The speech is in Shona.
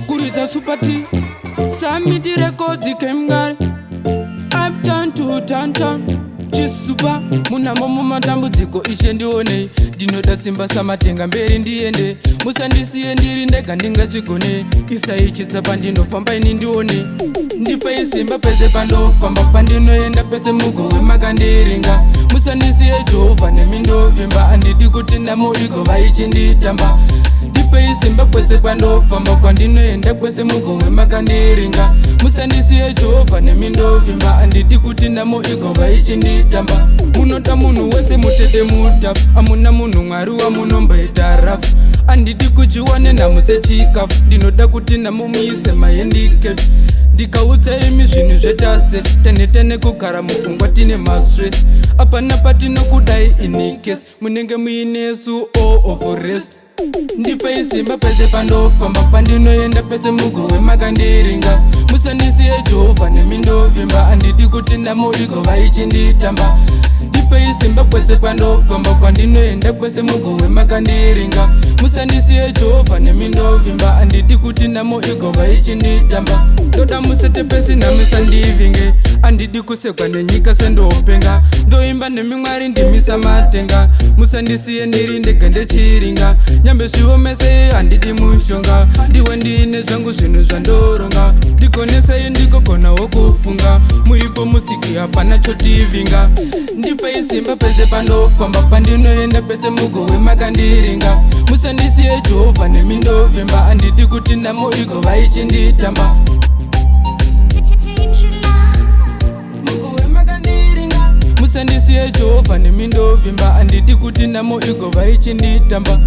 Kuridza Super T, Summit Records Kemgari, Uptown to downtown, Chisupa. Munamo mumatambudziko, Ishe ndionei. Ndinoda simba samatenga, mberi ndiende. Musandisiye ndiri ndega, ndingazvigone. Isai chitsa pandinofamba, ini ndione. Ndipei simba pese pandofamba, pandinoenda pese, mugove makandiringa. Musandisiye Jehovha, nemi ndovimba. Handidi kuti nhamo igova ichinditamba. Ndipei simba kwese pandofamba, kwandinoenda kwese, mugove makandiringa. Musandisiye Jehovha, nemi ndovimba. Handidi kuti nhamo igova ichinditamba. Munoda munhu wese mutete mutafu, amuna munhu Mwari wamunomboita rafu. Handidi kudyiwa nenhamo sechikafu, ndinoda kuti nhamo muise mahandcuff. Ndikaudza imi zvinhu zvetase tenetene, kugara mupfungwa tine mastress. Apana patinokudai, in case munenge muinesu all of rest. Ndipei simba pese pandofamba, pandinoenda pese, mugove makandiringa. Musandisiye Jehovha, nemi ndovimba. Handidi kuti nhamo igova ichinditamba. Ndipei simba kwese pandofamba, kwandinoenda kwese, mugove makandiringa. Musandisiye Jehovha, nemi ndovimba. Handidi kuti nhamo igova ichinditamba. Ndoda musete pesi namisandivinge. Handidi kusekwa nenyika sendopenga. Ndoimba nemi Mwari, ndimisa matenga. Musandisiye ndiri ndega ndechiringa. Nyambe zviomesei, handidi mushonga. Ndiwe ndiine zvangu zvinhu zvandoronga. Ndigonesei, ndikogonawo kufunga. Muripo musiki, hapana chotivinga. Ndipei simba pese pandofamba, pandinoenda pese, mugove makandiringa. Musandisiye Jehovha, nemi ndovimba. Handidi kuti nhamo igova ichinditamba. Mugove makandiringa. Musandisiye Jehovha, nemi ndovimba. Handidi kuti nhamo igova ichinditamba.